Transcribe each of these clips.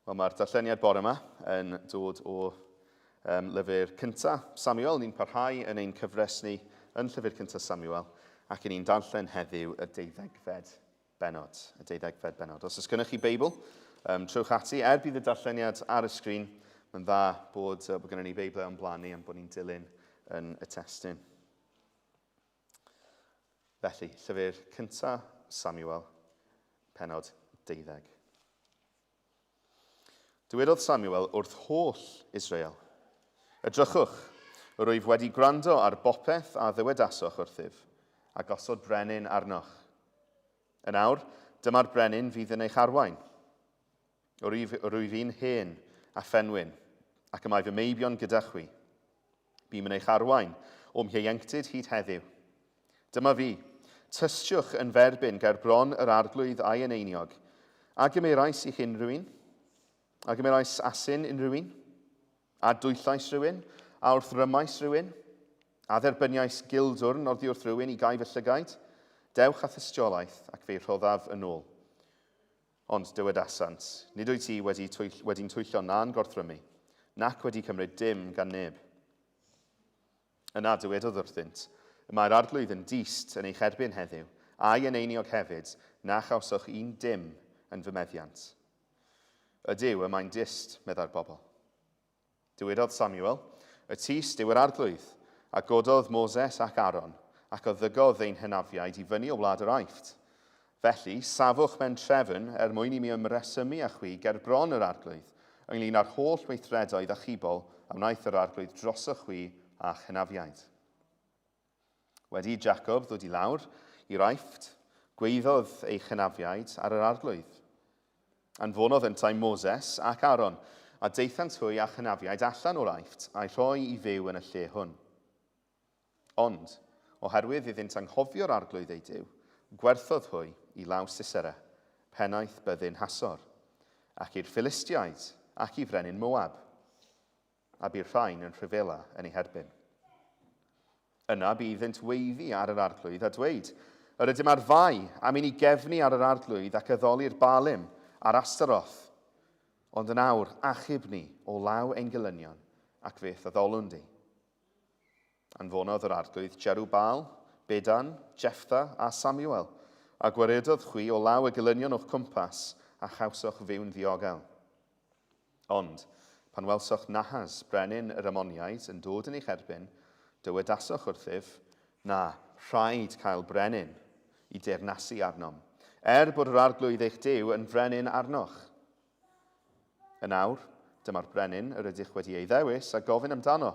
Wel, mae'r darlleniad bore yma yn dod o um, lyfr cyntaf Samuel. Ni'n parhau yn ein cyfres ni yn llyfr cyntaf Samuel, ac yn ni'n darllen heddiw y deuddegfed benod. Y deuddegfed benod. Os oes gennych chi Beibl, um, trowch ati. Er bydd y darlleniad ar y sgrin, mae'n dda bod, uh, bod gennym ni Beiblau o'n blaen ni am bod ni'n dilyn yn y testun. Felly, llyfr cyntaf Samuel, penod 12. Dywedodd Samuel wrth holl Israel, Edrychwch, yr wyf wedi gwrando ar bopeth a ddywedasoch wrthyf, a gosod brenin arnoch. Yn awr, dyma'r brenin fydd yn eich arwain. Yr wyf, yr wyf i'n hen a phenwyn, ac y mae fy meibion gyda chwi. Bûm yn eich arwain o'm hieuenctid hyd heddiw. Dyma fi, tystiwch yn f'erbyn ger bron yr Arglwydd a'i eneiniog. A gymerais i'ch unrhyw un? A gymerais asyn unrhyw un? A dwyllais rhywun? A wrthrymais rhywun? A dderbyniais gildwrn oddi wrth rywun i gau fy llygaid? Dewch â thystiolaeth, ac fe'i rhoddaf yn ôl. Ond dywedasant, Nid wyt ti wedi twyll, wedi'n twyllo na'n gorthrymu, nac wedi cymryd dim gan neb. Yna dywedodd wrthynt, Y mae'r Arglwydd yn dyst yn eich erbyn heddiw, a'i eneiniog hefyd, na chawsoch un dim yn fy meddiant. Ydyw, y mae'n dyst, meddai'r bobl. Dywedodd Samuel, Y tyst yw yr Arglwydd. A gododd Moses ac Aaron, ac a ddygodd ein hynafiaid i fyny o wlad yr Aifft. Felly, safwch mewn trefn er mwyn i mi ymresymu â chwi ger bron yr Arglwydd, ynglŷn â'r holl weithredoedd achubol a wnaeth yr Arglwydd drosoch chwi a'ch hynafiaid. Wedi i Jacob ddod i lawr i'r Aifft, gweiddodd ei chynafiaid ar yr Arglwydd. Anfonodd yntau Moses ac Aaron, a daethant hwy â chynafiaid allan o'r Aifft a'i rhoi i fyw yn y lle hwn. Ond, oherwydd iddynt anghofio'r Arglwydd eu Duw, gwerthodd hwy i law Sisera, pennaeth byddin Hasor, ac i'r Philistiaid, ac i frenin Moab. a bu'r rhain yn rhyfela yn ei herbyn. Yna bu iddynt weiddi ar yr arglwydd a dweud, Yr ydym ar fai am i ni gefnu ar yr arglwydd ac addoli'r Baalim a'r Astaroth. Ond yn awr, achub ni o law ein gelynion, ac fe'th addolwn di. Anfonodd yr arglwydd Jerubbaal, Bedan, Jefftha a Samuel, a gwaredodd chwi o law y gelynion o'ch cwmpas, a chawsoch fyw'n ddiogel. Ond, pan welsoch Nahas, brenin yr Ammoniaid, yn dod yn eich erbyn, dywedasoch wrthyf, Na, rhaid cael brenin i deyrnasu arnom, er bod yr Arglwydd eich Duw yn frenin arnoch. Yn awr, dyma'r brenin yr ydych wedi ei ddewis a gofyn amdano.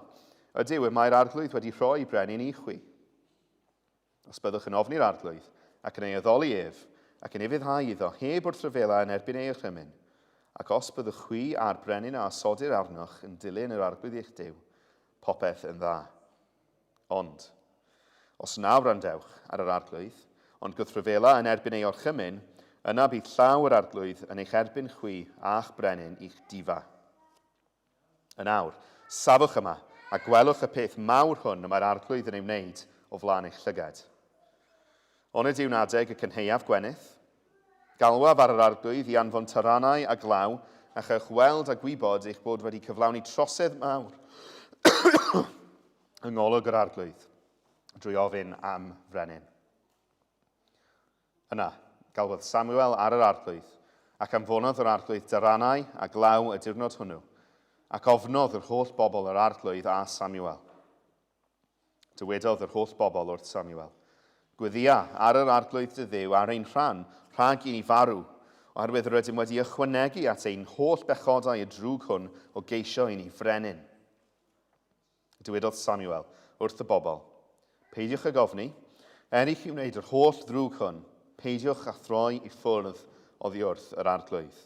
Ydyw, y mae'r Arglwydd wedi rhoi brenin i chwi. Os byddwch yn ofni'r Arglwydd, ac yn ei addoli ef, ac yn ufuddhau iddo heb wrthryfela yn erbyn ei orchymyn, ac os byddwch chwi a'r brenin a osodir arnoch yn dilyn yr Arglwydd eich Duw, popeth yn dda. Ond, os na wrandewch ar yr Arglwydd, ond gwrthryfela yn erbyn ei orchymyn, yna bydd llaw yr Arglwydd yn eich erbyn chwi a'ch brenin i'ch difa. Yn awr, safwch yma, a gwelwch y peth mawr hwn y mae'r Arglwydd yn ei wneud o flaen eich llygad. Onid yw'n adeg y cynhaeaf gwenith? Galwaf ar yr Arglwydd i anfon taranau a glaw, a chewch weld a gwybod eich bod wedi cyflawni trosedd mawr yng ngolwg yr Arglwydd drwy ofyn am frenin. Yna, galwodd Samuel ar yr Arglwydd, ac anfonodd yr Arglwydd daranau a glaw y diwrnod hwnnw, ac ofnodd yr holl bobl yr Arglwydd a Samuel. Dywedodd yr holl bobl wrth Samuel, Gweddïa ar yr Arglwydd dy Dduw ar ein rhan, rhag i ni farw, oherwydd yr ydym wedi ychwanegu at ein holl bechodau y drwg hwn o geisio i ni frenin. Dywedodd Samuel wrth y bobl, Peidiwch ag ofni, er i chi wneud yr holl ddrwg hwn, peidiwch â throi i ffwrdd oddi wrth yr Arglwydd.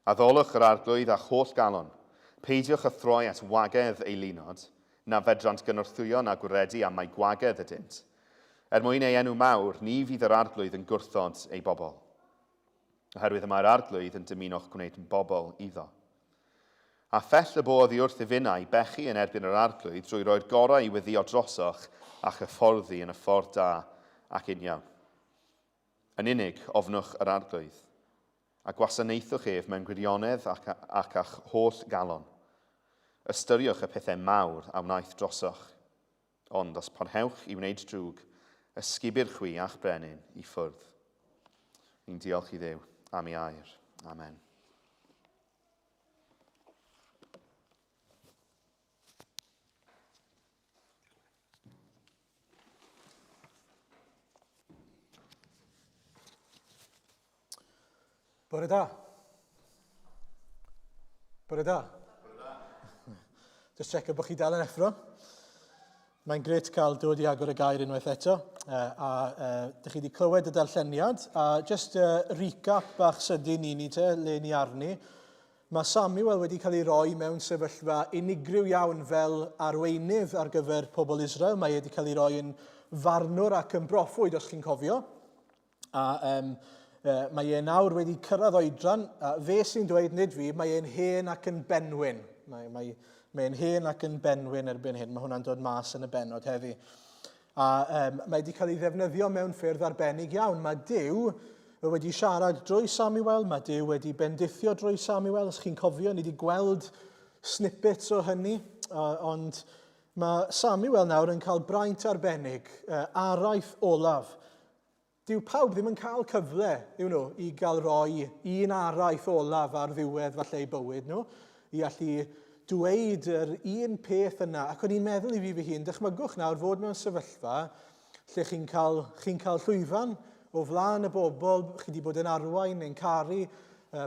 Addolwch yr Arglwydd â'ch holl galon. Peidiwch â throi at wagedd eilunod, na fedrant gynorthwyo na gwaredu am mai gwagedd ydynt. Er mwyn ei enw mawr, ni fydd yr Arglwydd yn gwrthod ei bobl. Oherwydd y mae'r Arglwydd yn dymuno'ch gwneud yn bobl iddo. A phell y bo oddi wrth ifinnau bechu yn erbyn yr Arglwydd drwy roi'r gorau i weddïo drosoch a'ch hyfforddi yn y ffordd da ac uniawn. Yn unig, ofnwch yr Arglwydd. A gwasanaethwch ef mewn gwirionedd ac, ac â'ch holl galon. Ystyriwch y pethau mawr a wnaeth drosoch. Ond os parhewch i wneud drwg, ysgubir chwi a'ch brenin i ffwrdd. Ni'n diolch i Dduw am ei air. Amen. Bore da. Bore da. Bore da. Just check bod chi dal yn effro. Mae'n gret cael dod i agor y gair unwaith eto. A dych chi wedi clywed y darlleniad. A just recap bach sydyn i ni te, le ni arni. Mae Samuel wedi cael ei roi mewn sefyllfa unigryw iawn fel arweinydd ar gyfer pobl Israel. Mae e wedi cael ei roi yn farnwr ac yn broffwyd, os chi'n cofio. A um, mae e nawr wedi cyrraedd oedran, a fe sy'n dweud nid fi, mae e'n hen ac yn benwyn. Mae, mae, mae e'n hen ac yn benwyn erbyn hyn. Mae hwnna'n dod mas yn y benod heddi. A um, mae wedi cael ei ddefnyddio mewn ffyrdd arbennig iawn. Mae Duw wedi siarad drwy Samuel, mae Duw wedi bendithio drwy Samuel. Os chi'n cofio, ni wedi gweld snippets o hynny, ond mae Samuel nawr yn cael braint arbennig, araith olaf. Dyw pawb ddim yn cael cyfle, yw nhw, i gael rhoi un araith olaf ar ddiwedd falle eu bywyd nhw, i allu dweud yr un peth yna. Ac o'n i'n meddwl i fi fy hun, dychmygwch nawr fod mewn sefyllfa lle chi'n cael, chi'n cael llwyfan o flaen y bobl chi wedi bod yn arwain neu'n caru,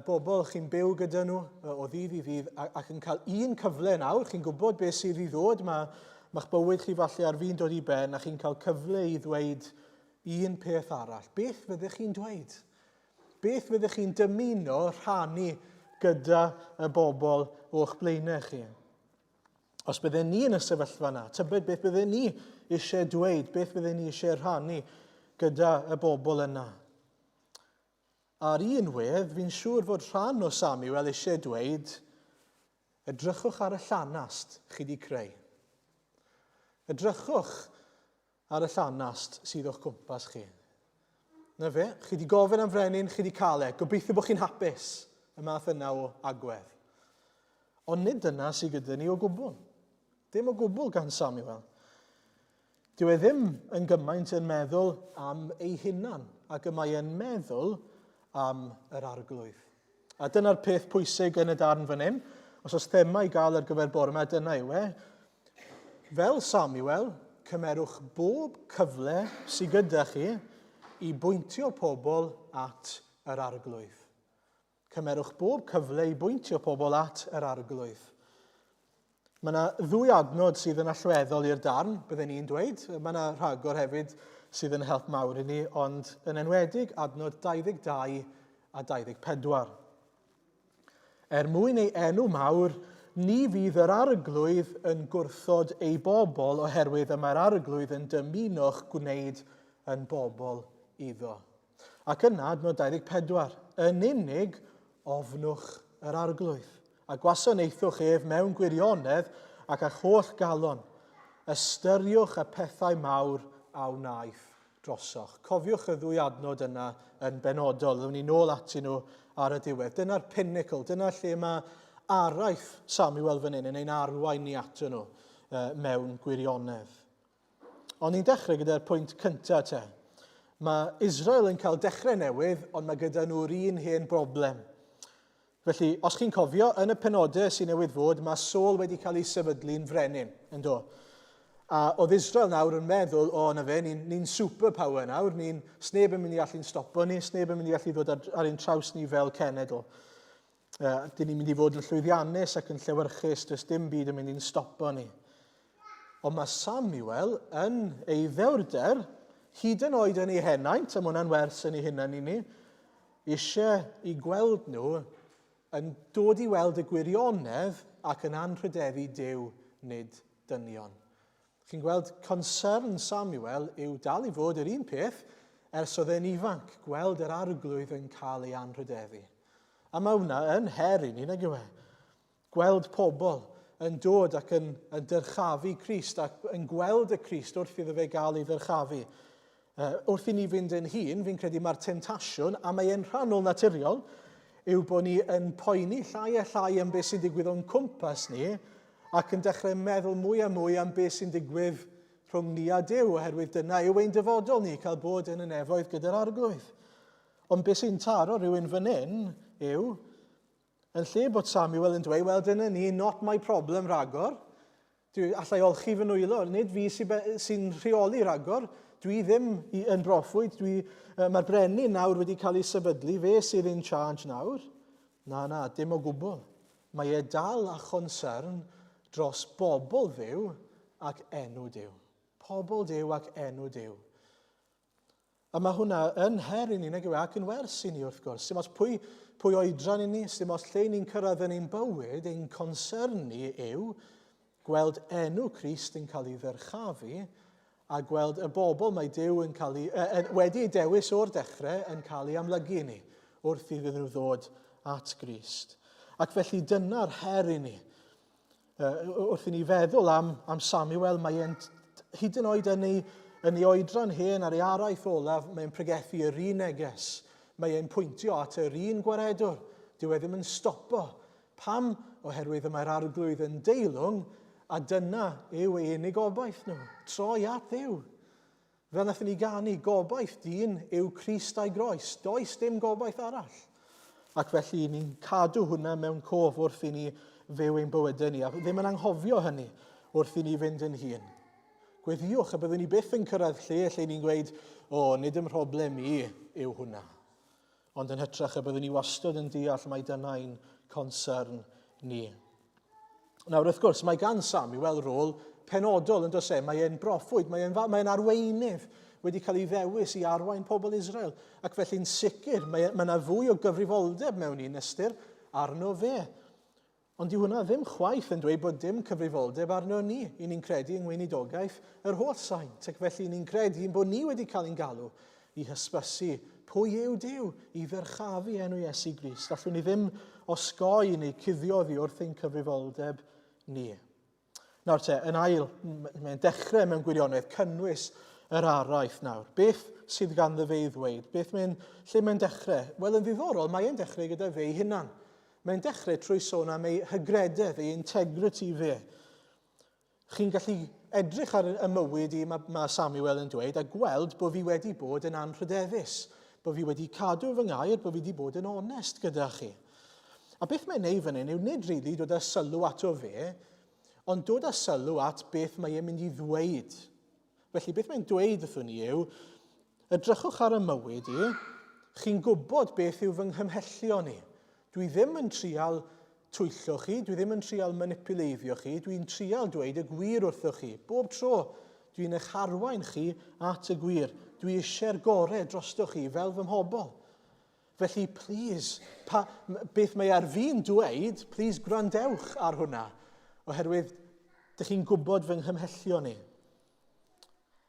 bobl chi'n byw gyda nhw o ddydd i ddydd ac yn cael un cyfle nawr, chi'n gwybod beth sydd i ddod, mae mae'ch bywyd chi falle ar fin dod i ben a chi'n cael cyfle i ddweud Un peth arall, beth fyddech chi'n dweud? Beth fyddech chi'n dymuno rhannu gyda y bobl o'ch blaenau chi? Os bydden ni yn y sefyllfa yna, tybed beth bydden ni eisiau dweud, beth bydden ni eisiau rhannu gyda y bobl yna. Ar un wedd, fi'n siŵr fod rhan o Samuel eisiau dweud, edrychwch ar y llanast chi wedi creu. Edrychwch ar y llanast sydd o'ch cwmpas chi. Na fe, chi wedi gofyn am frenin, chi wedi cael e. Gobeithio bod chi'n hapus, y math yna o agwedd. Ond nid dyna sydd gyda ni o gwbl. Dim o gwbl gan Samuel. Dyw e ddim yn gymaint yn meddwl am ei hunan, ac y mae e'n meddwl am yr arglwydd. A dyna'r peth pwysig yn y darn fan hyn. Os oes thema i gael ar gyfer bore yma, dyna yw e. Fel Samuel, cymerwch bob cyfle sydd gyda chi i bwyntio pobl at yr arglwydd. Cymerwch bob cyfle i bwyntio pobl at yr arglwydd. Mae yna ddwy adnod sydd yn allweddol i'r darn, bydden ni'n dweud. Mae yna rhagor hefyd sydd yn help mawr i ni, ond yn enwedig adnod 22 a 24. Er mwyn ei enw mawr, ni fydd yr Arglwydd yn gwrthod ei bobl oherwydd y mae'r Arglwydd yn dymuno'ch gwneud yn bobl iddo. Ac yna, adnod 24, yn unig ofnwch yr Arglwydd, a gwasanaethwch ef mewn gwirionedd ac â'ch holl galon. Ystyriwch y pethau mawr a wnaeth drosoch. Cofiwch y ddwy adnod yna yn benodol, ddown ni nôl atyn nhw ar y diwedd. Dyna'r pinnacle, dyna lle mae araith Samuel fan hyn yn ein arwain ni ato nhw mewn gwirionedd. Ond ni'n dechrau gyda'r pwynt cyntaf te. Mae Israel yn cael dechrau newydd, ond mae gyda nhw'r un hen broblem. Felly, os chi'n cofio, yn y penodau sy'n newydd fod, mae Saul wedi cael ei sefydlu'n frenin, yn do. A oedd Israel nawr yn meddwl, o, na fe, ni'n ni superpower nawr, ni'n, sneb yn mynd i allu'n stopo ni, sneb yn mynd i allu ddod ar, ar ein traws ni fel cenedl. Uh, dyn ni'n mynd i fod yn llwyddiannus ac yn llewyrchus, does dim byd yn mynd i'n stopo ni. Ond mae Samuel yn ei ddewrder, hyd yn oed yn ei henaint, a mae hwnna'n wers yn ei hunan i ni, eisiau i gweld nhw yn dod i weld y gwirionedd ac yn anrhydeddu Duw, nid dynion. Chi'n gweld, concern Samuel yw dal i fod yr un peth ers oedd e'n ifanc, gweld yr arglwydd yn cael ei anrhydeddu. A mae hwnna yn her i ni, nag yw e? Gweld pobl yn dod ac yn, yn dyrchafu Crist ac yn gweld y Crist wrth iddo fe gael ei ddyrchafu. Uh, wrth i ni fynd yn hun, fi'n credu mae'r temtasiwn, a mae e'n rhannol naturiol, yw bod ni yn poeni llai a llai am beth sy'n digwydd o'n cwmpas ni ac yn dechrau meddwl mwy a mwy am beth sy'n digwydd rhwng ni a Duw, oherwydd dyna yw ein dyfodol ni, cael bod yn y nefoedd gyda'r arglwydd. Ond beth sy'n taro rhywun fan hyn yw, Yn lle bod Samuel yn dweud, wel dyna ni, not my problem rhagor, dwi allai olchi fy nwylo, nid fi sy'n sy rheoli rhagor, dwi ddim yn broffwyd, dwi, mae'r brenin nawr wedi cael ei sefydlu, fe sydd in charge nawr. Na, na, dim o gwbl. Mae e dal â chonsern dros bobl Dduw ac enw Duw. Pobl Duw ac enw Duw. A mae hwnna yn her i ni, nag yw e, ac yn wers i ni wrth gwrs. Dim ots pwy, pwy oedran i ni, dim ots lle ni'n cyrraedd yn ein bywyd, ein concern ni yw gweld enw Crist yn cael ei ddyrchafu a gweld y bobl mae Duw yn cael ei, e, wedi ei dewis o'r dechrau yn cael ei amlygu i ni wrth iddyn nhw ddod at Grist. Ac felly dyna'r her i ni. Wrth i ni feddwl am, am Samuel, mae e'n hyd yn oed yn ei, yn ei oedran hen ar ei araith olaf, mae'n pregethu yr un neges. Mae e'n pwyntio at yr un gwaredwr. Dyw e ddim yn stopo. Pam? Oherwydd y mae'r arglwydd yn deilwng, a dyna yw ei unig obaith nhw. Troi at Dduw. Fel wnaethon ni ganu, gobaith dyn yw Crist a'i groes. Does dim gobaith arall. Ac felly ni'n cadw hwnna mewn cof wrth i ni fyw ein bywydau ni, a ddim yn anghofio hynny wrth i ni fynd yn hŷn. Gweddïwch y byddwn ni byth yn cyrraedd lle lle ni'n gweud, o, nid ym mhroblem i yw hwnna. Ond yn hytrach y byddwn ni wastad yn deall mai dyna ein concern ni. Nawr, wrth gwrs, mae gan Samuel rôl penodol yn does e? Mae e'n broffwyd, mae e'n mae e'n arweinydd wedi cael ei ddewis i arwain pobl Israel. Ac felly'n sicr, mae mae yna fwy o gyfrifoldeb mewn un ystyr arno fe. Ond dyw hwnna ddim chwaith yn dweud bod dim cyfrifoldeb arno ni. I ni'n credu yng ngweinidogaeth yr holl saint, ac felly ni'n credu ein bod ni wedi cael ein galw i hysbysu pwy yw Duw, i ddyrchafu enw Iesu Grist. Allwn ni ddim osgoi neu cuddio oddi wrth ein cyfrifoldeb ni. Nawr te, yn ail, mae'n dechrau mewn gwirionedd cynnwys yr araith nawr. Beth sydd ganddo fe i ddweud? Beth mae'n, lle mae'n dechrau? Wel, yn ddiddorol, mae e'n dechrau gyda fe ei hunan. Mae'n dechrau trwy sôn am ei hygrededd, ei integrity fe. Chi'n gallu edrych ar y mywyd i, mae, mae Samuel yn dweud, a gweld bod fi wedi bod yn anrhydeddus, bod fi wedi cadw fy ngair, bod fi wedi bod yn onest gyda chi. A beth mae'n neud fan hyn yw nid rili really dod â sylw ato fe, ond dod â sylw at beth mae e'n mynd i ddweud. Felly beth mae'n dweud wrthwn ni yw, edrychwch ar y mywyd i, chi'n gwybod beth yw fy nghymhellion i. Dwi ddim yn trial twyllo chi, dwi ddim yn trial manipuleiddio chi, dwi'n trial dweud y gwir wrthoch chi. Bob tro, dwi'n eich harwain chi at y gwir. Dwi eisiau'r gorau drostoch chi fel fy mhobl. Felly, please, pa, beth mae ar fi'n dweud, please gwrandewch ar hwnna, oherwydd dych chi'n gwybod fy nghymhellion i.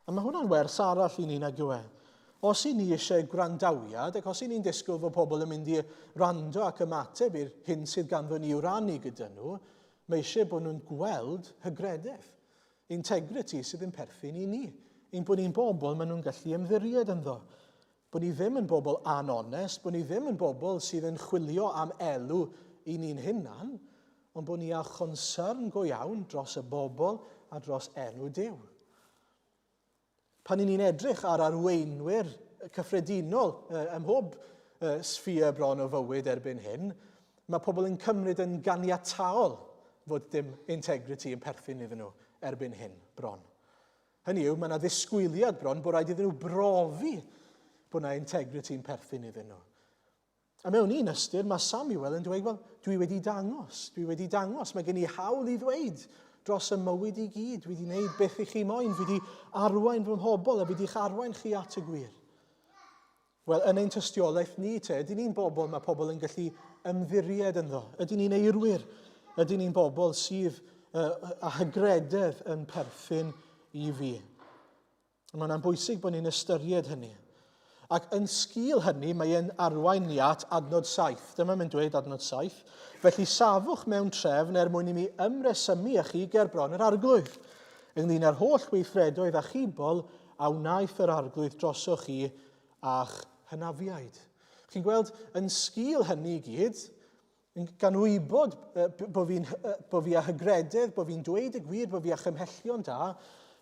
A mae hwnna'n wers arall i ni nag yw e? Os i ni eisiau gwrandawiad, ac os i ni'n disgwyl fod pobl yn mynd i rando ac ymateb i'r hyn sydd ganddo ni i'w rannu gyda nhw, mae eisiau bod nhw'n gweld hygrededd, integrity sydd yn perthyn i ni. Ein bod ni'n bobl maen nhw'n gallu ymddiried ynddo. Bod ni ddim yn bobl anonest, bod ni ddim yn bobl sydd yn chwilio am elw i ni'n hunan, ond bod ni â chonsyrn go iawn dros y bobl a dros enw Duw. Pan i ni'n edrych ar arweinwyr cyffredinol ym mhob sphere bron o fywyd erbyn hyn, mae pobl yn cymryd yn ganiataol fod dim integrity yn perthyn iddyn nhw erbyn hyn bron. Hynny yw, mae yna ddisgwyliad bron bod rhaid iddyn nhw brofi bod yna integrity yn perthyn iddyn nhw. A mewn un ystyr, mae Samuel yn dweud, wel, dwi wedi dangos, dwi wedi dangos, mae gen i hawl i ddweud dros y mywyd i gyd, dwi wedi gwneud beth i chi moyn, dwi wedi arwain fy mhobl a fi wedi'ch arwain chi at y gwir. Wel, yn ein tystiolaeth ni te, ydyn ni'n bobl mae pobl yn gallu ymddiried ynddo? Ydyn ni'n eirwyr? Ydyn ni'n bobl sydd uh, a hygrededd yn perthyn i fi? Mae'n bwysig bod ni'n ystyried hynny. Ac yn sgil hynny, mae e'n arwain ni at adnod 7. Dyma mae'n dweud adnod 7. Felly safwch mewn trefn er mwyn i mi ymresymu â chi ger bron yr arglwydd, ynglyn â'r holl weithredoedd achubol a wnaeth yr arglwydd drosoch chi a'ch hynafiaid. Chi'n gweld, yn sgil hynny i gyd, gan wybod bod fi'n bo fi â hygrededd, bod fi'n dweud y gwir, bod fi â chymhellion da,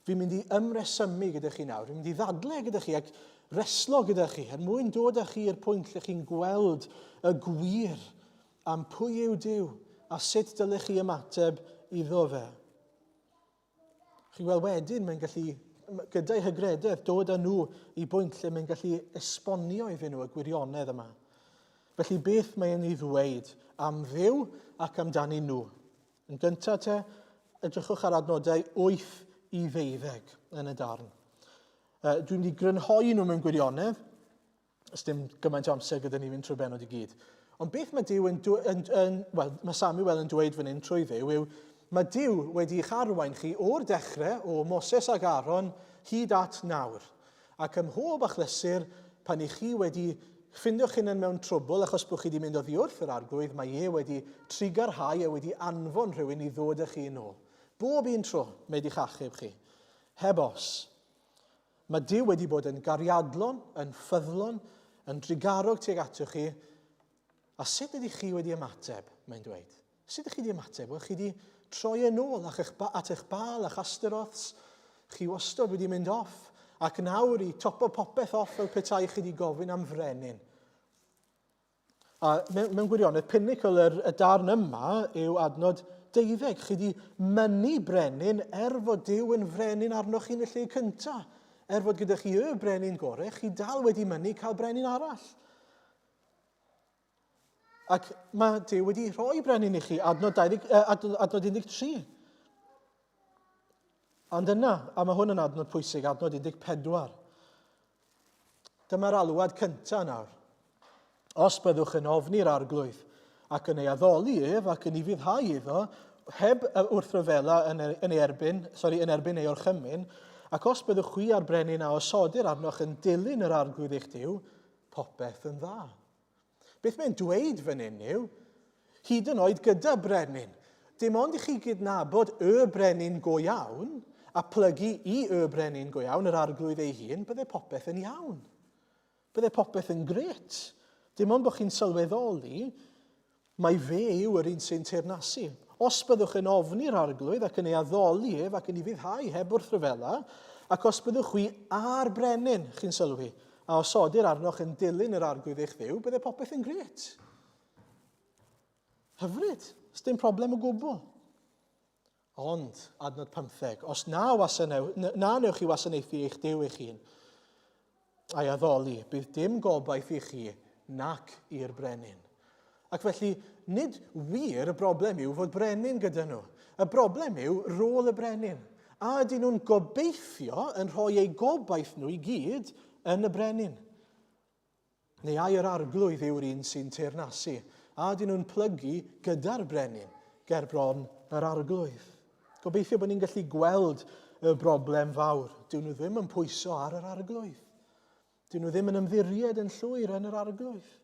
fi'n mynd i ymresymu gyda chi nawr, fi'n mynd i ddadle gyda chi ac reslo gyda chi, er mwyn dod â chi i'r pwynt lle chi'n gweld y gwir am pwy yw Duw a sut dylech chi ymateb iddo fe. Chi'n gweld wedyn, mae'n gallu, gyda'i hygrededd, dod â nhw i bwynt lle mae'n gallu esbonio iddyn nhw y gwirionedd yma. Felly beth mae'n ei ddweud am Dduw ac amdani nhw? Yn gyntaf te, edrychwch ar adnodau 8 i 12 yn y darn. Dwi'n mynd i grynhoi nhw mewn gwirionedd, Os dim gymaint o amser gyda ni fynd trwy'r benod i gyd. Ond beth mae Duw yn, yn, yn well, mae Samuel yn dweud fan hyn trwy Dduw yw, mae Duw wedi eich arwain chi o'r dechrau, o Moses ac Aaron, hyd at nawr. Ac ym mhob achlysur, pan i chi wedi ffindio'ch hunain mewn trwbl achos bod chi wedi mynd oddi wrth yr arglwydd, mae e wedi trugarhau a wedi anfon rhywun i ddod â chi yn ôl. Bob un tro, mae wedi'ch achub chi. Heb os. Mae Duw wedi bod yn gariadlon, yn ffyddlon, yn drugarog tuag atoch chi. A sut ydych chi wedi ymateb, mae'n dweud? Sut ydych chi wedi ymateb? Wel, chi wedi troi yn ôl at eich, at eich Baal a'ch Astaroths. Chi wastad wedi mynd off. Ac nawr i topo popeth off fel petai chi wedi gofyn am frenin. A mewn, mewn gwirionedd, pinnacle yr, y darn yma yw adnod deuddeg. Chi wedi mynnu brenin er fod Duw yn frenin arnoch chi'n y lle cyntaf. Er fod gyda chi y brenin gorau, chi dal wedi mynnu cael brenin arall. Ac mae Duw wedi rhoi brenin i chi, adnod, 20, adnod, adnod 13. Ond yna, a mae hwn yn adnod pwysig, adnod 14. Dyma'r alwad cyntaf nawr. Os byddwch yn ofni'r arglwydd ac yn ei addoli ef ac yn ufuddhau iddo, heb wrthryfela yn, yn ei erbyn, sorry, yn erbyn ei orchymyn, ac os byddwch chwi a'r brenin a osodir arnoch yn dilyn yr arglwydd eich Duw, popeth yn dda. Beth mae'n dweud fan hyn yw, hyd yn oed gyda brenin, dim ond i chi gydnabod y brenin go iawn a plygu i y brenin go iawn, yr arglwydd ei hun, bydde popeth yn iawn. Bydde popeth yn gret. Dim ond bod chi'n sylweddoli, mae fe yw yr un sy'n teyrnasu. Os byddwch yn ofni'r arglwydd ac yn ei addoli ef ac yn ufuddhau heb wrthryfela, ac os byddwch chwi a'r brenin, chi'n sylwi, a osodir arnoch yn dilyn yr arglwydd eich Dduw, bydde popeth yn gret. Hyfryd, dim problem o gwbl. Ond, adnod 15, os na, wasanew, na newch chi wasanaethu eich Duw eich hun, a'i addoli, bydd dim gobaith i chi nac i'r brenin. Ac felly, nid wir y broblem yw fod brenin gyda nhw. Y broblem yw rôl y brenin. A ydyn nhw'n gobeithio yn rhoi eu gobaith nhw i gyd yn y brenin? Neu ai yr arglwydd yw'r un sy'n teyrnasu? A ydyn nhw'n plygu gyda'r brenin ger bron yr arglwydd? Gobeithio bod ni'n gallu gweld y broblem fawr. Dyn nhw ddim yn pwyso ar yr arglwydd. Dyn nhw ddim yn ymddiried yn llwyr yn yr arglwydd.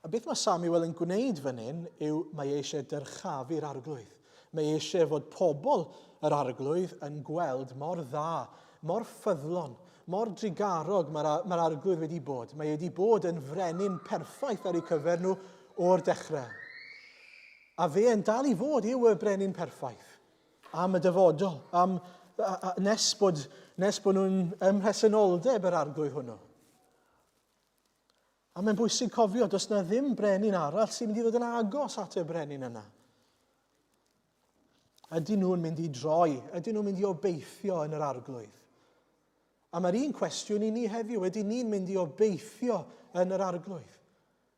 A beth mae Samuel yn gwneud fan hyn yw mae e eisiau dyrchafu'r arglwydd. Mae e eisiau fod pobl yr arglwydd yn gweld mor dda, mor ffyddlon, mor drugarog mae'r mae arglwydd wedi bod. Mae e wedi bod yn frenin perffaith ar eu cyfer nhw o'r dechrau. A fe yn dal i fod yw y brenin perffaith am y dyfodol, am, a, a, nes, bod, nes bod nhw'n ym mhresenoldeb yr arglwydd hwnnw. A mae'n bwysig cofio, does na ddim brenin arall sy'n mynd i ddod yn agos at y brenin yna. Ydyn nhw'n mynd i droi? Ydyn nhw'n mynd i obeithio yn yr arglwydd? A mae'r un cwestiwn i ni heddiw, ydyn ni'n mynd i obeithio yn yr arglwydd?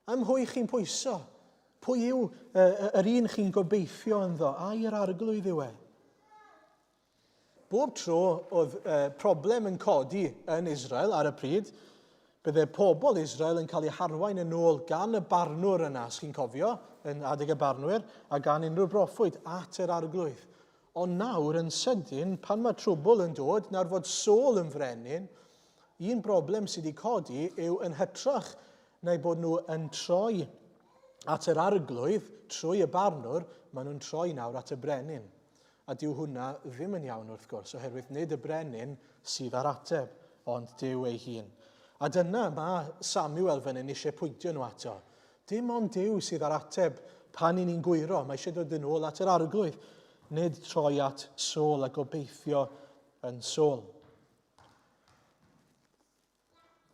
Am mhwy chi'n pwyso? Pwy yw yr un chi'n gobeithio ynddo? Ai yr arglwydd yw e? Bob tro oedd problem yn codi yn Israel ar y pryd, bydde pobl Israel yn cael eu harwain yn ôl gan y barnwr yna, os chi'n cofio, yn adeg y barnwyr, a gan unrhyw broffwyd at yr arglwydd. Ond nawr, yn sydyn, pan mae trwbl yn dod, nawr fod Saul yn frenin, un broblem sydd wedi codi yw yn hytrach na'u bod nhw yn troi at yr arglwydd trwy y barnwr, maen nhw'n troi nawr at y brenin. A dyw hwnna ddim yn iawn wrth gwrs, oherwydd nid y brenin sydd â'r ateb, ond Duw ei hun. A dyna mae Samuel fan hyn eisiau pwyntio nhw ato. Dim ond Duw sydd â'r ateb pan i ni'n gwyro. Mae eisiau dod yn ôl at yr arglwydd, nid troi at Saul a gobeithio yn Saul.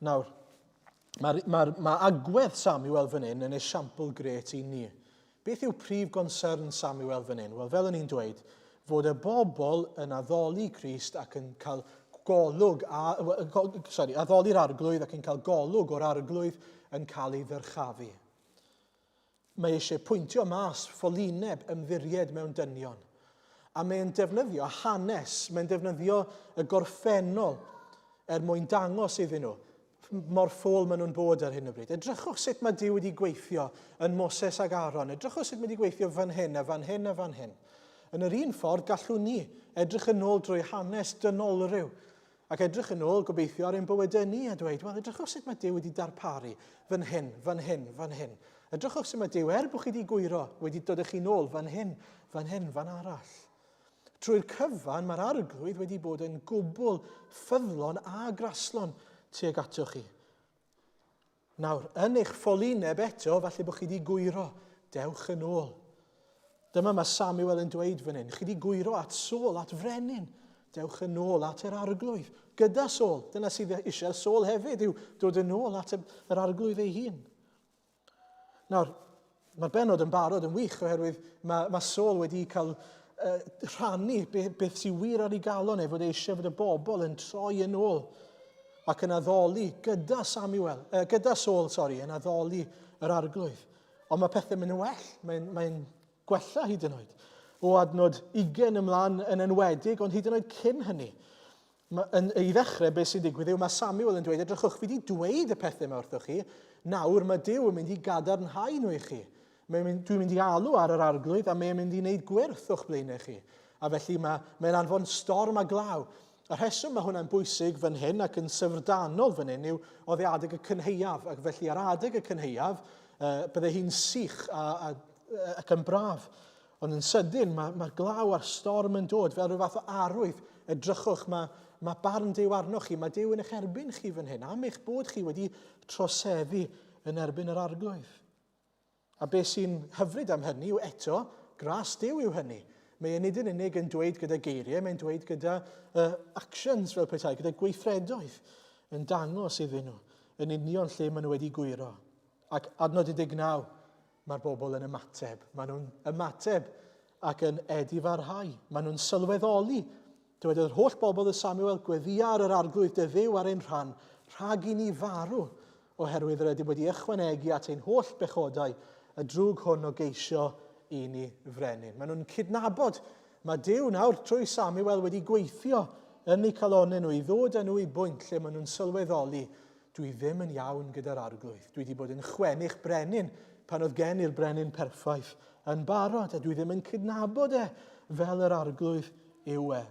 Nawr, mae'r mae, mae agwedd Samuel fan hyn yn esiampl gret i ni. Beth yw prif gonsern Samuel fan hyn? Wel, fel o'n i'n dweud, fod y bobl yn addoli Crist ac yn cael golwg, a, sorry, addoli'r arglwydd ac yn cael golwg o'r arglwydd yn cael ei ddyrchafu. Mae eisiau pwyntio mas ffolineb ymddiried mewn dynion. A mae'n defnyddio hanes, mae'n defnyddio y gorffennol er mwyn dangos iddyn nhw mor ffôl maen nhw'n bod ar hyn o bryd. Edrychwch sut mae Duw wedi gweithio yn Moses ag Aaron. Edrychwch sut mae wedi gweithio fan hyn a fan hyn a fan hyn. Yn yr un ffordd, gallwn ni edrych yn ôl drwy hanes dynolryw ac edrych yn ôl gobeithio ar ein bywydau ni a dweud, wel, edrychwch sut mae Duw wedi darparu fan hyn, fan hyn, fan hyn. Edrychwch sut mae Duw, er bod chi wedi gwyro, wedi dod â chi nôl fan hyn, fan hyn, fan arall. Trwy'r cyfan, mae'r arglwydd wedi bod yn gwbl ffyddlon a graslon tuag atoch chi. Nawr, yn eich ffolineb eto, falle bod chi wedi gwyro. Dewch yn ôl. Dyma mae Samuel yn dweud fan hyn. Chi wedi gwyro at Saul, at frenin. Dewch yn ôl at yr arglwydd. Gyda Saul. Dyna sydd eisiau Saul hefyd, yw dod yn ôl at yr arglwydd ei hun. Nawr, mae'r benod yn barod yn wych oherwydd mae, mae Saul wedi cael rhannu beth, beth sy'n wir ar ei galon e, fod e eisiau fod y bobl yn troi yn ôl ac yn addoli gyda Samuel, gyda Saul, sorry, yn addoli yr arglwydd. Ond mae pethau'n mynd yn well, mae'n mae gwella hyd yn oed. O adnod 20 ymlaen yn enwedig, ond hyd yn oed cyn hynny. Ma, yn, I ddechrau, beth sy'n digwydd yw mae Samuel yn dweud, edrychwch, fi wedi dweud y pethau yma wrthoch chi, nawr mae Duw yn mynd i gadarnhau nhw i chi. Mae'n mynd, dwi'n mynd i alw ar yr arglwydd a mae'n mynd i wneud gwyrth o'ch blaenau chi. A felly mae, mae'n anfon storm a glaw. Y rheswm mae hwnna'n bwysig fan hyn ac yn syfrdanol fan hyn yw oedd e adeg y cynhaeaf, ac felly ar adeg y cynhaeaf, bydde hi'n sych a, a, ac yn braf. Ond yn sydyn, mae'r mae glaw a'r storm yn dod fel rhyw fath o arwydd. Edrychwch, mae, mae barn Duw arnoch chi, mae Duw yn eich erbyn chi fan hyn, am eich bod chi wedi troseddu yn erbyn yr arglwydd. A beth sy'n hyfryd am hynny yw eto, gras Duw yw hynny. Mae e nid yn unig yn dweud gyda geiriau, mae'n dweud gyda actions fel petai, gyda gweithredoedd yn dangos iddyn nhw yn union lle maen nhw wedi gwyro. Ac adnod 19, Mae'r bobl yn ymateb. Maen nhw'n ymateb ac yn edifarhau. Maen nhw'n sylweddoli. Dywedodd yr holl bobl y Samuel, gweddia ar yr arglwydd dy dduw ar ein rhan, rhag i ni farw, oherwydd yr ydym wedi ychwanegu at ein holl bechodau y drwg hwn o geisio i ni frenin. Maen nhw'n cydnabod mae Duw nawr trwy Samuel wedi gweithio yn eu calonnau nhw i ddod â nhw i bwynt lle maen nhw'n sylweddoli Dwi ddim yn iawn gyda'r arglwydd. Dwi wedi bod yn chwennych brenin pan oedd gen i'r brenin perffaith yn barod, a dwi ddim yn cydnabod e fel yr arglwydd yw e.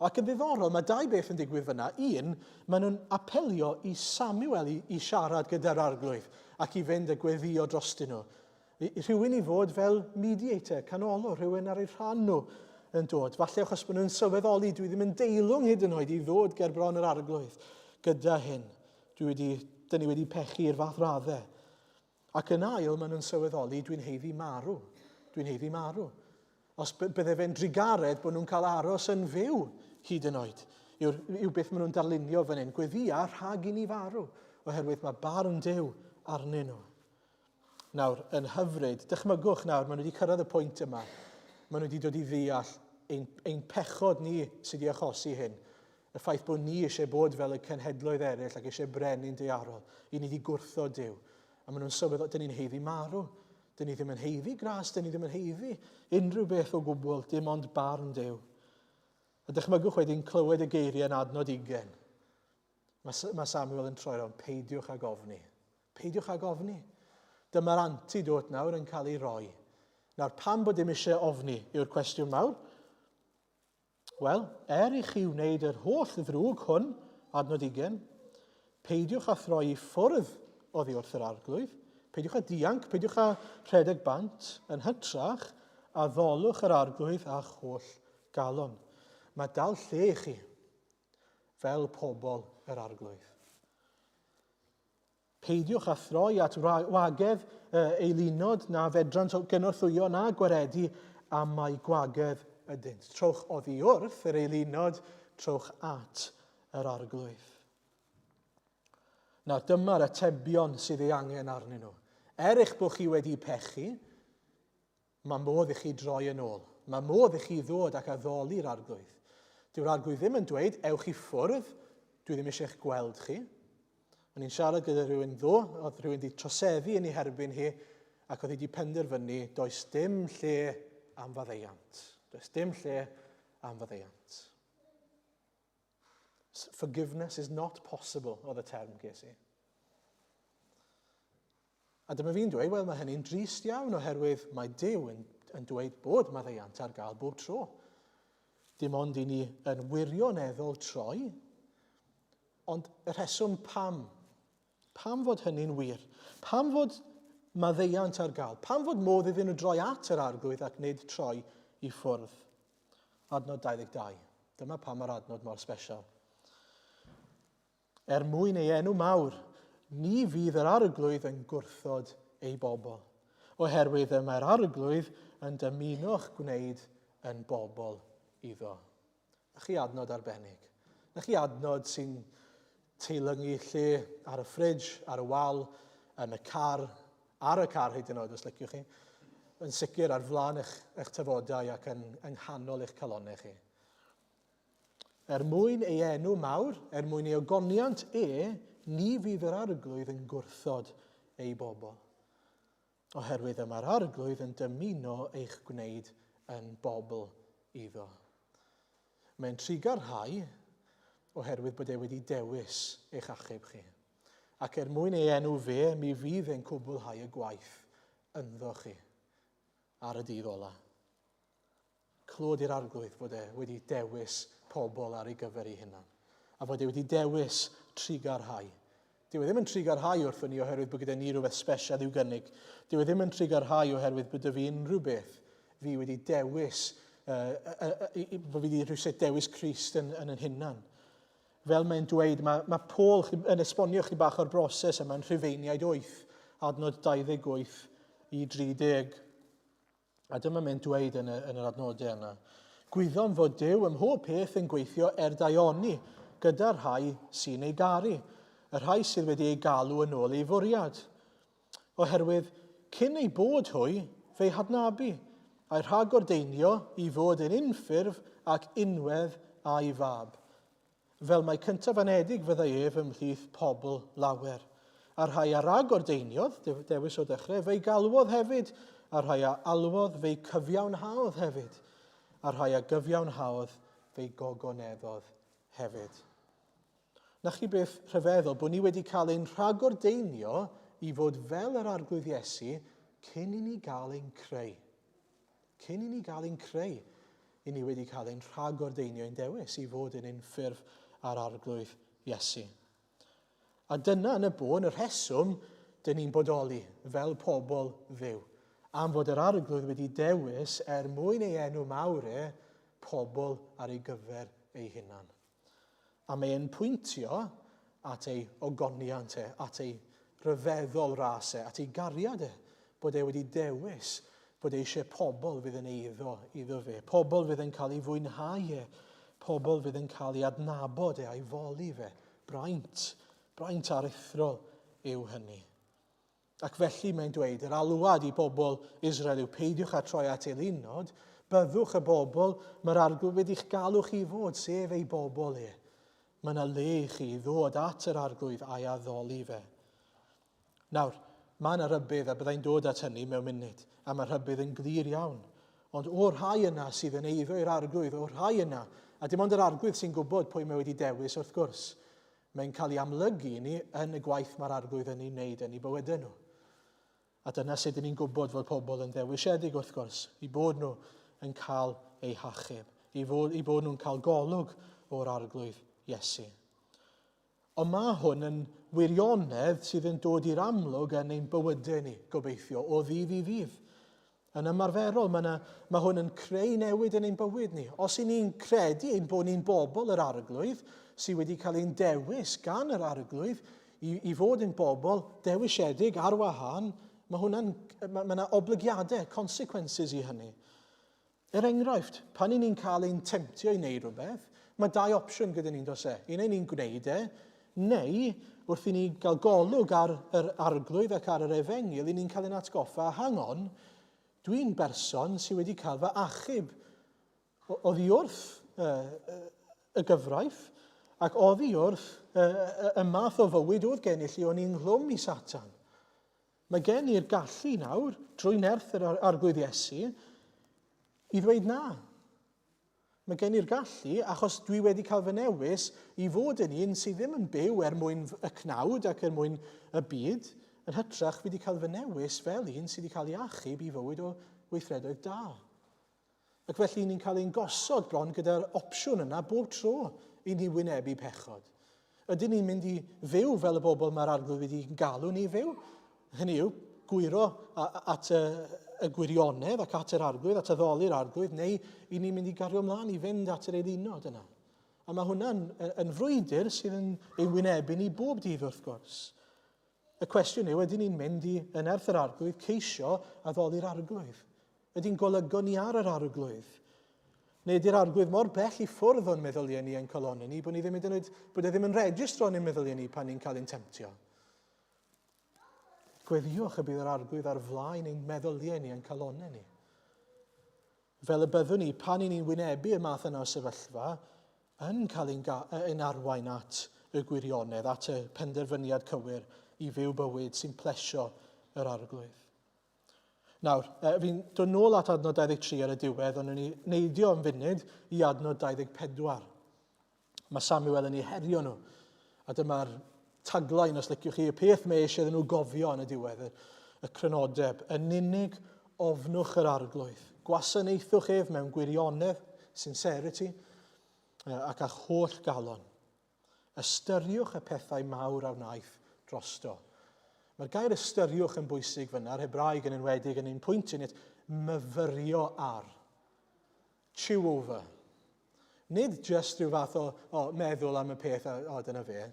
Ac yn ddiddorol, mae dau beth yn digwydd fyna. Un, maen nhw'n apelio i Samuel i, i siarad gyda'r arglwydd ac i fynd a gweddio drostyn nhw. Rhywun i fod fel mediator, canolwr, rhywun ar eu rhan nhw yn dod. Falle achos bod nhw'n sylweddoli, dwi ddim yn deilwng hyd yn oed i ddod ger bron yr arglwydd gyda hyn. Dwi wedi, dyn ni wedi pechu i'r fath raddau. Ac yn ail, maen nhw'n sylweddoli, dwi'n heiddi marw. Dwi'n heiddi marw. Os bydde fe'n drugaredd bod nhw'n cael aros yn fyw hyd yn oed, yw'r, yw beth maen nhw'n darlunio fan hyn. Gweddia rhag i ni farw, oherwydd mae barn Duw arnyn nhw. Nawr, yn hyfryd, dychmygwch nawr, maen nhw wedi cyrraedd y pwynt yma. Maen nhw wedi dod i ddeall ein, ein pechod ni sydd wedi achosi hyn. Y ffaith bod ni eisiau bod fel y cenhedloedd eraill ac eisiau brenin daearol. I ni wedi gwrthod Duw. A maen nhw'n sylweddoli, dyn ni'n heiddi marw. Dyn ni ddim yn heiddi gras, dyn ni ddim yn heiddi unrhyw beth o gwbl, dim ond barn Duw. A dychmygwch wedyn clywed y geiriau yn adnod 20. Mae, mae Samuel yn troi rownd, peidiwch ag ofni. Peidiwch ag ofni. Dyma'r antidot nawr yn cael ei roi. Nawr, pam bod dim eisiau ofni yw'r cwestiwn mawr. Wel, er i chi wneud yr holl ddrwg hwn, adnod 20, peidiwch â throi i ffwrdd oddi wrth yr arglwydd, peidiwch â dianc, peidiwch â rhedeg bant, yn hytrach, addolwch yr arglwydd a'ch holl galon. Mae dal lle i chi fel pobl yr arglwydd. Peidiwch â throi at wragedd eilunod na fedrant gynorthwyo na gwaredu am mai gwagedd ydynt. Trowch oddi wrth yr eilunod, trowch at yr Arglwydd. Nawr dyma'r atebion sydd ei angen arnyn nhw. Er eich bod chi wedi pechu, Mae modd i chi droi yn ôl. Mae modd i chi ddod ac addoli'r Arglwydd. Dyw'r Arglwydd ddim yn dweud, ewch i ffwrdd, dwi ddim eisiau eich gweld chi. O'n i'n siarad gyda rhywun ddo, oedd rhywun wedi troseddu yn ei herbyn hi, ac oedd hi wedi penderfynu, does dim lle am faddeuant. Does dim lle am faddeuant. Forgiveness is not possible, oedd y term ges i. A dyma fi'n dweud, wel mae hynny'n drist iawn oherwydd mae Duw yn, yn dweud bod maddeuant ar gael bob tro. Dim ond i ni yn wirioneddol troi, ond y rheswm pam, pam fod hynny'n wir, pam fod maddeuant ar gael, pam fod modd iddyn nhw droi at yr arglwydd ac nid troi i ffwrdd. Adnod 22. Dyma pam mae'r adnod mor special. Er mwyn ei enw mawr, ni fydd yr Arglwydd yn gwrthod ei bobl, oherwydd y mae'r Arglwydd yn dymuno'ch gwneud yn bobl iddo. Na chi adnod arbennig. Na chi adnod sy'n teilyngu lle ar y ffridge, ar y wal, yn y car, ar y car hyd yn oed os liciwch chi, yn sicr ar flaen eich, eich tafodau ac yn, yng nghanol eich calonnau chi. Er mwyn ei enw mawr, er mwyn ei ogoniant e, ni fydd yr Arglwydd yn gwrthod ei bobl. Oherwydd y mae'r Arglwydd yn dymuno eich gwneud yn bobl iddo. Mae'n trugarhau oherwydd bod e wedi dewis eich achub chi. Ac er mwyn ei enw fe, mi fydd e'n cwblhau y gwaith ynddo chi ar y dydd ola. Clod i'r Arglwydd fod e wedi dewis pobl ar ei gyfer ei hunan, a fod e wedi dewis trugarhau. Dyw e ddim yn trugarhau wrthon ni oherwydd bod gyda ni rhywbeth special i'w gynnig. Dyw e ddim yn trugarhau oherwydd bod 'da fi unrhyw beth. Fi wedi dewis, uh, uh, uh, uh, bod fi wedi rhywsut dewis Crist yn, yn yn hunan. Fel mae'n dweud, mae, mae Paul yn esbonio chi bach o'r broses yma yn Rhufeiniaid 8, adnod 28 i 30. A dyma mae'n dweud yn, y, yn yr adnodau yna. Gwyddom fod Duw ym mhob peth yn gweithio er daioni gyda'r rhai sy'n ei garu, y rhai sydd wedi ei galw yn ôl ei fwriad. Oherwydd cyn ei bod hwy, fe'i hadnabu, a'i rhagordeinio i fod yn unffurf ac unwedd â'i fab. Fel mai cyntaf-anedig fyddai ef ymhlith pobl lawer. A'r rhai a ragordeiniodd, dewis o dechrau, fe'i galwodd hefyd, a'r rhai a alwodd, fe'i cyfiawnhaodd hefyd, a'r rhai a gyfiawnhaodd, fe'i gogoneddodd hefyd. Na chi beth rhyfeddol bod ni wedi cael ein rhagordeinio i fod fel yr Arglwydd Iesu cyn i ni gael ein creu. Cyn i ni gael ein creu, i ni wedi cael ein rhagordeinio ein dewis i fod yn ein ffurf ar Arglwydd Iesu. A dyna yn y bôn y rheswm dyn ni'n bodoli fel pobl Dduw, am fod yr Arglwydd wedi dewis er mwyn ei enw mawr e, pobl ar ei gyfer ei hunan. A mae e'n pwyntio at ei ogoniant e, at ei ryfeddol ras e, at ei gariad e, bod e wedi dewis bod e eisiau pobl fydd yn eiddo iddo fe, pobl fydd yn cael ei fwynhau e, pobl fydd yn cael ei adnabod e a'i foli fe. Braint, braint aruthrol yw hynny. Ac felly mae'n dweud, yr alwad i bobl Israel yw peidiwch â troi at eilunod, byddwch y bobl mae'r arglwydd wedi'ch galw chi fod, sef ei bobl e. Mae yna le i chi ddod at yr arglwydd a'i addoli fe. Nawr, mae yna rhybudd, a byddai'n dod at hynny mewn munud, a mae'r rhybudd yn glir iawn. Ond o'r rhai yna sydd yn eiddo i'r arglwydd, o'r rhai yna, a dim ond yr arglwydd sy'n gwybod pwy mae wedi dewis wrth gwrs, Mae'n cael ei amlygu i ni yn y gwaith mae'r Arglwydd yn ei wneud yn eu bywydau nhw. A dyna sut dyn ni'n gwybod fod pobl yn ddewisiedig wrth gwrs, i bod nhw yn cael eu hachub, i, fod, i bod nhw'n cael golwg o'r Arglwydd Iesu. Ond mae hwn yn wirionedd sydd yn dod i'r amlwg yn ein bywydau ni, gobeithio, o ddydd i ddydd. Yn ymarferol, mae, yna, mae hwn yn creu newid yn ein bywyd ni. Os i ni'n credu ein bod ni'n bobl yr Arglwydd, sydd wedi cael ein dewis gan yr Arglwydd i, i fod yn bobl dewisiedig ar wahân, mae hwnna'n, mae, mae yna oblygiadau, consequences i hynny. Er enghraifft, pan i ni'n cael ein temtio i wneud rhywbeth, mae dau opsiwn gyda ni'n does e. Un ai ni'n gwneud e, neu wrth i ni gael golwg ar yr arglwydd ac ar yr efengyl, i ni'n cael ein atgoffa, hang on, dwi'n berson sydd wedi cael fy achub oddi wrth y gyfraith ac oddi wrth y math o fywyd oedd gen i lle o'n i'n nghlwm i Satan. Mae gen i'r gallu nawr, drwy nerth yr Arglwydd Iesu, i ddweud na. Mae gen i'r gallu, achos dwi wedi cael fy newis i fod yn un sydd ddim yn byw er mwyn y cnawd ac er mwyn y byd, yn hytrach fi wedi cael fy newis fel un sydd wedi cael ei achub i fywyd o weithredoedd da. Ac felly ni'n cael ein gosod bron gyda'r opsiwn yna bob tro i ni wynebu pechod. Ydyn ni'n mynd i fyw fel y bobl mae'r arglwydd wedi galw ni fyw? Hynny yw, gwyro at y, y gwirionedd ac at yr arglwydd, at addoli'r arglwydd, neu i ni'n mynd i gario ymlaen i fynd at yr eilunod yna. A mae hwnna'n yn frwydr sydd yn ei wynebu ni bob dydd wrth gwrs. Y cwestiwn yw, ydyn ni'n mynd i, yn erth yr arglwydd, ceisio addoli'r arglwydd? Ydy'n golygo ni ar yr arglwydd? Neu ydy'r arglwydd mor bell i ffwrdd o'n meddyliau ni a'n calonnau ni bod ni ddim yn oed, bod e ddim yn registro yn ein meddyliau ni pan ni'n cael ein temtio? Gweddiwch y bydd yr arglwydd ar flaen ein meddyliau ni a'n calonnau ni. Fel y byddwn ni, pan i ni'n wynebu y math yna o sefyllfa, yn cael ein, ein arwain at y gwirionedd, at y penderfyniad cywir i fyw bywyd sy'n plesio yr arglwydd. Nawr, fi'n dod nôl at adnod 23 ar y diwedd, ond ni neidio am funud i adnod 24. Mae Samuel yn ei herio nhw. A dyma'r tagline, os liciwch chi, y peth mae eisiau iddyn nhw gofio yn y diwedd, y, y crynodeb. Yn unig ofnwch yr arglwydd. Gwasanaethwch ef mewn gwirionedd, sincerity, ac â'ch holl galon. Ystyriwch y pethau mawr a wnaeth drosto. Mae'r gair ystyriwch yn bwysig fyna, yr Hebraeg yn enwedig yn ein pwynt ni at myfyrio ar. Chew over. Nid just rhyw fath o, o meddwl am y peth, a, o, dyna fe,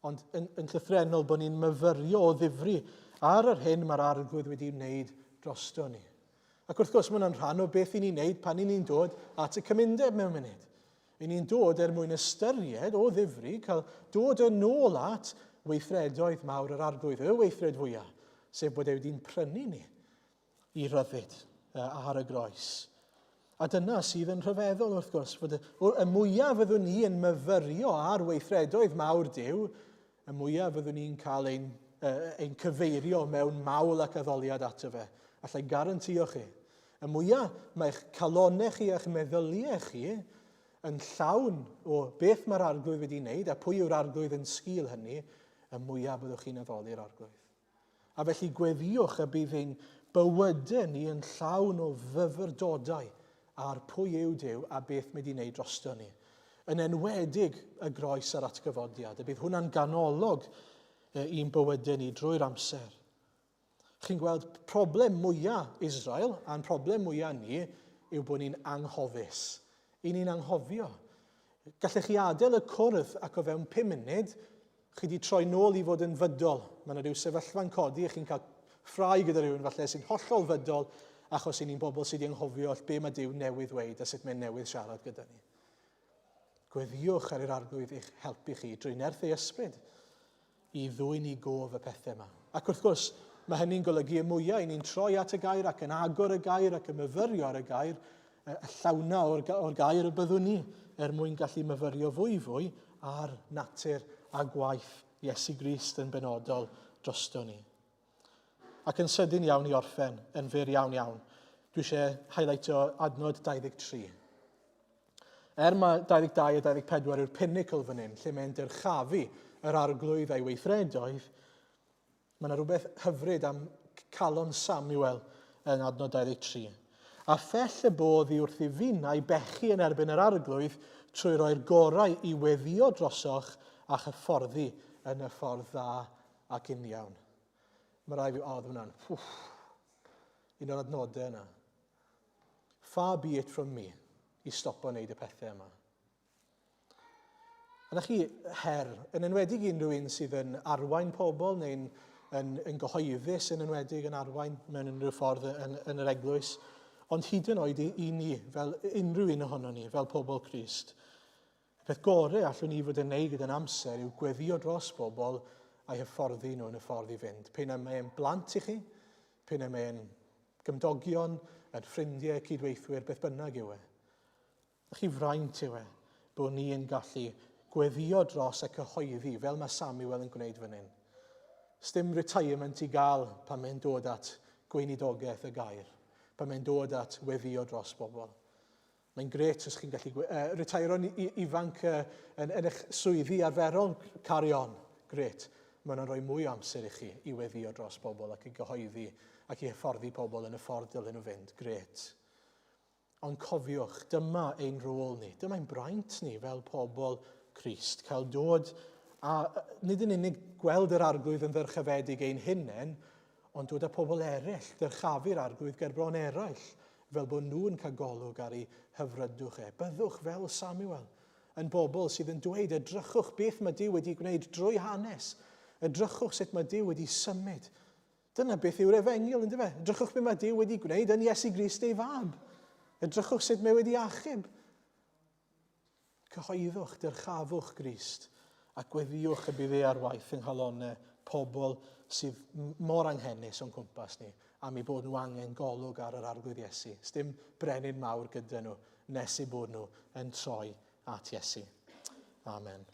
ond yn, yn llythrenol bod ni'n myfyrio o ddifri ar yr hyn mae'r arglwydd wedi wneud drosto ni. Ac wrth gwrs, mae hwnna'n rhan o beth i ni'n wneud pan i ni'n dod at y cymundeb mewn munud. I ni'n dod er mwyn ystyried o ddifri, cael dod yn ôl at weithredoedd mawr yr arglwydd, y weithred fwyaf, sef bod e wedi'n prynu ni i ryddid ar y groes. A dyna sydd yn rhyfeddol wrth gwrs, fod y, y mwyaf fyddwn ni yn myfyrio ar weithredoedd mawr Duw, y mwyaf fyddwn ni'n cael ein, ein cyfeirio mewn mawl ac addoliad ato fe. Allai garantio chi. Y mwyaf mae'ch calonau chi a'ch meddyliau chi yn llawn o beth mae'r arglwydd wedi wneud a pwy yw'r arglwydd yn sgil hynny, y mwyaf byddwch chi'n addoli'r arglwydd. A felly gweddïwch y bydd ein bywydau ni yn llawn o fyfyrdodau ar pwy yw Duw a beth mae wedi wneud drosto ni. Yn enwedig y groes a'r atgyfodiad. Y bydd hwnna'n ganolog i'n bywydau ni drwy'r amser. Chi'n gweld problem mwyaf Israel a'n problem mwyaf ni yw bod ni'n anghofus. I ni'n anghofio. Gallech chi adael y cwrdd ac o fewn 5 munud, chi wedi troi nôl i fod yn fydol. Mae yna rhyw sefyllfa'n codi a chi'n cael ffrau gyda rhywun falle sy'n hollol fydol achos i ni'n bobl sydd wedi anghofio be mae Duw newydd ddweud a sut mae'n newydd siarad gyda ni. Gweddïwch ar yr arglwydd eich helpu chi drwy nerth ei ysbryd i ddwyn i gof y pethau yma. Ac wrth gwrs, mae hynny'n golygu y mwyaf i ni'n troi at y gair ac yn agor y gair ac yn myfyrio ar y gair, y llawna o'r, or gair y byddwn ni er mwyn gallu myfyrio fwy fwy ar natur a gwaith Iesu Grist yn benodol drosto ni. Ac yn sydyn iawn i orffen, yn fyr iawn iawn, dwi eisiau highlightio adnod 23. Er mae 22 a 24 yw'r pinnacle fan hyn, lle mae'n dyrchafu yr arglwydd a'i weithredoedd, mae yna rhywbeth hyfryd am calon Samuel yn adnod 23. A phell y bodd i wrth i finnau bechu yn erbyn yr arglwydd trwy roi'r gorau i weddio drosoch a chyfforddi yn y ffordd dda ac uniawn. Mae rai fi, o, oedd hwnna'n, wff, un o'r adnodau yna. Far be it from me i stopo wneud y pethau yma. A 'na chi her, yn enwedig i unrhyw un sydd yn arwain pobl neu'n yn, yn gyhoeddus yn enwedig yn arwain mewn unrhyw ffordd yn, yn yr eglwys, ond hyd yn oed i, i ni, fel unrhyw un ohono ni, fel pobl Crist. Y peth gorau allwn ni fod yn neud gyda'n amser yw gweddio dros bobl a'i hyfforddi nhw yn y ffordd i fynd. Pe na mae'n blant i chi, pe na mae'n gymdogion, yn ffrindiau, cydweithwyr, beth bynnag yw e. Chi fraint yw e bod ni yn gallu gweddio dros a cyhoeddi fel mae Samuel yn gwneud fan hyn. Sdim retirement i gael pan mae'n dod at gweinidogaeth y gair, pan mae'n dod at weddio dros bobl. Mae'n gret os chi'n gallu retairo'n ifanc yn, yn eich swyddi arferol, carry on, gret. Mae'n rhoi mwy o amser i chi i weddio dros bobl ac i gyhoeddi ac i hyfforddi pobl yn y ffordd dylen nhw fynd, gret. Ond cofiwch, dyma ein rôl ni, dyma ein braint ni fel pobl Crist, cael dod a nid yn unig gweld yr arglwydd yn ddyrchafedig ein hunain, ond dod â pobl eraill, dyrchafu'r arglwydd ger bron eraill, fel bod nhw'n cael golwg ar ei hyfrydwch e. Byddwch fel Samuel, yn bobl sydd yn dweud, edrychwch beth mae Duw wedi gwneud drwy hanes, edrychwch sut mae Duw wedi symud. Dyna beth yw'r efengyl, ynddo fe? Edrychwch beth mae Duw wedi gwneud yn Iesu Grist ei fab. Edrychwch sut mae wedi achub. Cyhoeddwch, dyrchafwch Grist, a gweddiwch y bydd e ar waith yng nghalonau pobl sydd mor anghenus o'n cwmpas ni, am eu bod nhw angen golwg ar yr Arglwydd Iesu. Sdim brenin mawr gyda nhw nes eu bod nhw yn troi at Iesu. Amen.